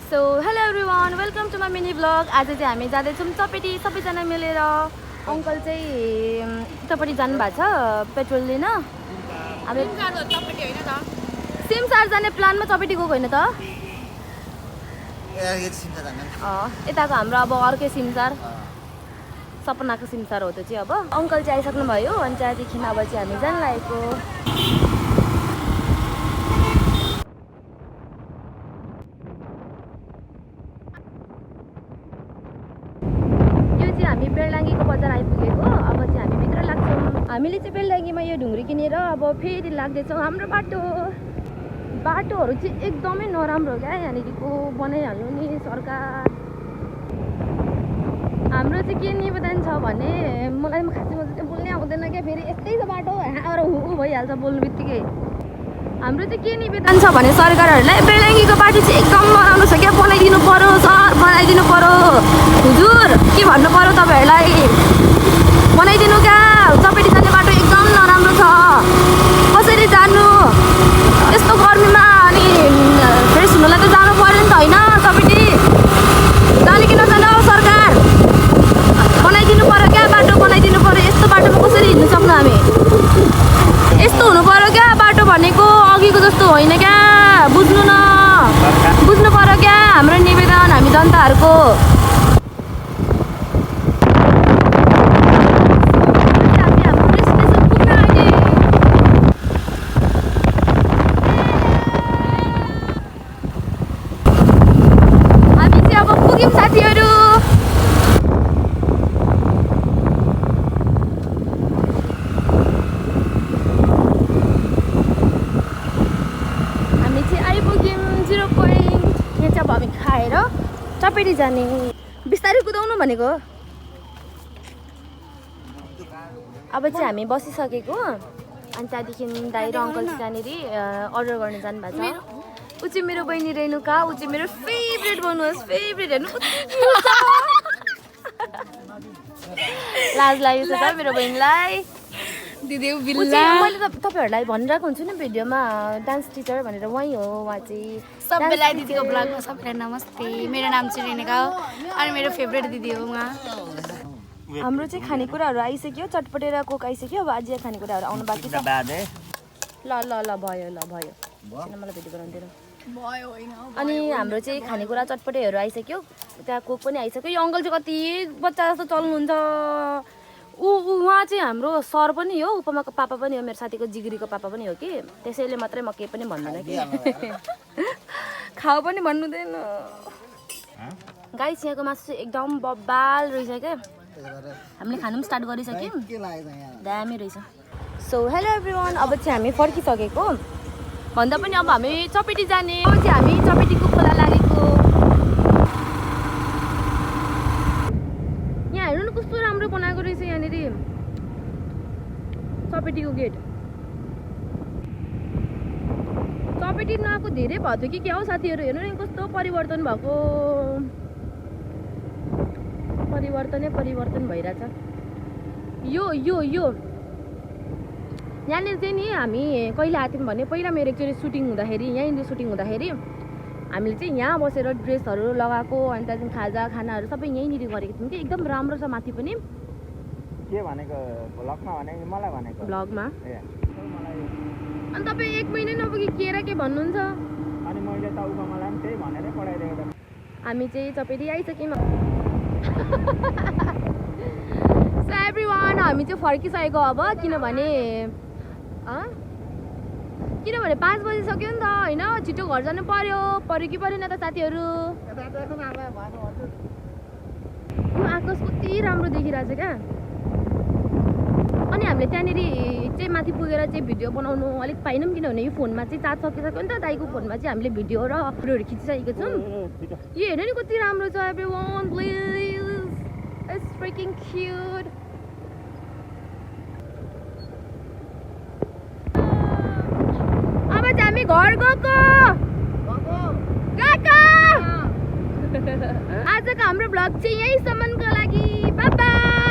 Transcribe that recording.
So hello everyone, welcome to my mini blog. आज चाहिँ हामी जाँदैछौँ चपेटी, सबैजना मिलेर। अङ्कल चाहिँ उतापट्टि जानुभएको छ पेट्रोल लिन। अब सिमसार जाने प्लानमा चपेटी गएको होइन त? यताको हाम्रो अब अर्कै सिमसार, सपनाको सिमसार हो त्यो चाहिँ। अब अङ्कल चाहिँ आइसक्नु भयो अनि त्यहाँदेखि अब चाहिँ हामी जान लागेको। हामी बेलडाङ्गीको बजार आइपुगेको। अब चाहिँ हामी भित्र लाग्छौँ। हामीले चाहिँ बेलडाङ्गीमा यो ढुङ्ग्री किनेर अब फेरि लाग्दैछौँ। हाम्रो बाटोहरू चाहिँ एकदमै नराम्रो क्या। यहाँनिरको बनाइहाल्नु नि सरकार। हाम्रो चाहिँ के निवेदन छ भने, मलाई खासै मजा चाहिँ बोल्नै आउँदैन क्या। फेरि यस्तै छ बाटो, हाँएर हु भइहाल्छ बोल्नु बित्तिकै। हाम्रो चाहिँ के निवेदन छ भने सरकारहरूलाई, बेलडाङ्गीको बाटो चाहिँ एकदम नराम्रो छ क्या। बनाइदिनु पर्यो सर, बनाइदिनु पर्यो हुजुर। के भन्नु पर्यो तपाईँहरूलाई, बनाइदिनु क्या। चपेटी जाने बाटो एकदम नराम्रो छ। कसरी जानु यस्तो गर्मीमा? अनि फ्रेस हुनलाई त जानु पऱ्यो नि त होइन? चपेटी जाने कि नजानु सरकार, बनाइदिनु पर्यो क्या। बाटो बनाइदिनु पर्यो। यस्तो बाटोमा कसरी हिँड्नु सक्नु हामी? यस्तो हुनु पर्यो क्या बाटो भनेको, अघिको जस्तो होइन क्या। बुझ्नु न, बुझ्नु पर्यो क्या हाम्रो निवेदन हामी जनताहरूको। हामी चाहिँ अब पुग्यौँ साथीहरू। चपेटी जाने बिस्तारै कुदाउनु भनेको। अब चाहिँ हामी बसिसकेको अनि त्यहाँदेखि दाइ र अङ्कल चाहिँ त्यहाँनिर अर्डर गर्न जानुभएको छ। ऊ चाहिँ मेरो बहिनी रेणुका, ऊ चाहिँ मेरो फेभरेट भन्नुहोस्, फेभरेट हेर्नु। लाज लागेको छ मेरो बहिनीलाई। दिदी मैले तपाईँहरूलाई भनिरहेको हुन्छु नि भिडियोमा, डान्स टिचर भनेर। उहाँ हो, उहाँ चाहिँ सबैलाई दिदीको ब्लगमा सबैलाई नमस्ते। मेरो नाम चाहिँ रेणुका हो अनि मेरो फेभरेट दिदी हो उहाँ। हाम्रो चाहिँ खानेकुराहरू आइसक्यो, चटपटे र कोक आइसक्यो। अब आज खानेकुराहरू आउनु बाँकी छ। ल ल ल भयो, ल भयो, मलाई भिडियो बनाउँदैन भयो होइन। अनि हाम्रो चाहिँ खानेकुरा चटपटेहरू आइसक्यो, त्यहाँ कोक पनि आइसक्यो। यो अङ्कल चाहिँ कति बच्चा जस्तो चल्नुहुन्छ। उहाँ चाहिँ हाम्रो सर पनि हो, उपमाको पापा पनि हो, मेरो साथीको जिग्रीको पापा पनि हो कि। त्यसैले मात्रै म केही पनि भन्दैन कि। खाऊ पनि भन्नुहुँदैन। गाइस यहाँको मासु चाहिँ एकदम बब्बाल रहेछ क्या। हामीले खानु पनि स्टार्ट गरिसक्यौँ, दामी रहेछ। सो हेलो एभ्रिवान, अब चाहिँ हामी फर्किसकेको। भन्दा पनि अब हामी चपेटी जाने। अब चाहिँ हामी चपेटीको खोला लागेको। यहाँ हेर्नु न कस्तो राम्रो बनाएको रहेछ यहाँनिर चपेटीको गेट। चपेटी नआएको धेरै भएको थियो कि क्या हो साथीहरू। हेर्नु नि कस्तो परिवर्तन भएको। परिवर्तन भइरहेछ। यो यो यो यहाँनिर चाहिँ नि हामी कहिले आएको थियौँ भने, पहिला मेरो एकचोटि सुटिङ हुँदाखेरि, यहीँनिर सुटिङ हुँदाखेरि हामीले चाहिँ यहाँ बसेर ड्रेसहरू लगाएको अनि त्यहाँदेखि खानाहरू सबै यहीँनिर गरेको थियौँ कि। एकदम राम्रो छ माथि पनि। के भनेको ब्लगमा भनेको मलाई भनेको ब्लगमा। अनि तपाईँ 1 महिना नपुगी के भन्नुहुन्छ? अनि मैले त उमा मलाई पनि त्यही भनेरै पढाइदिएको त। हामी चाहिँ चपेटी आइसक्यौँ। सो एभ्रिवान, हामी चाहिँ फर्किसकेको अब। किनभने 5 बजिसक्यो नि त होइन। छिटो घर जानु पर्यो कि परेन त साथीहरू? आकाश कति राम्रो देखिरहेछ क्या। अनि हामीले त्यहाँनिर चाहिँ माथि पुगेर चाहिँ भिडियो बनाउनु अलिक पाइनौँ, किनभने यो फोनमा चाहिँ चार्ज सकिसक्यो नि त। दाइको फोनमा चाहिँ हामीले भिडियो र फोटोहरू खिचिसकेको छौँ। यो हेर्नु नि कति राम्रो छ। Everyone please, it's freaking cute. अब चाहिँ हामी घर गएको। आजको हाम्रो भ्लग चाहिँ यहीँसम्मको लागि। Bye bye.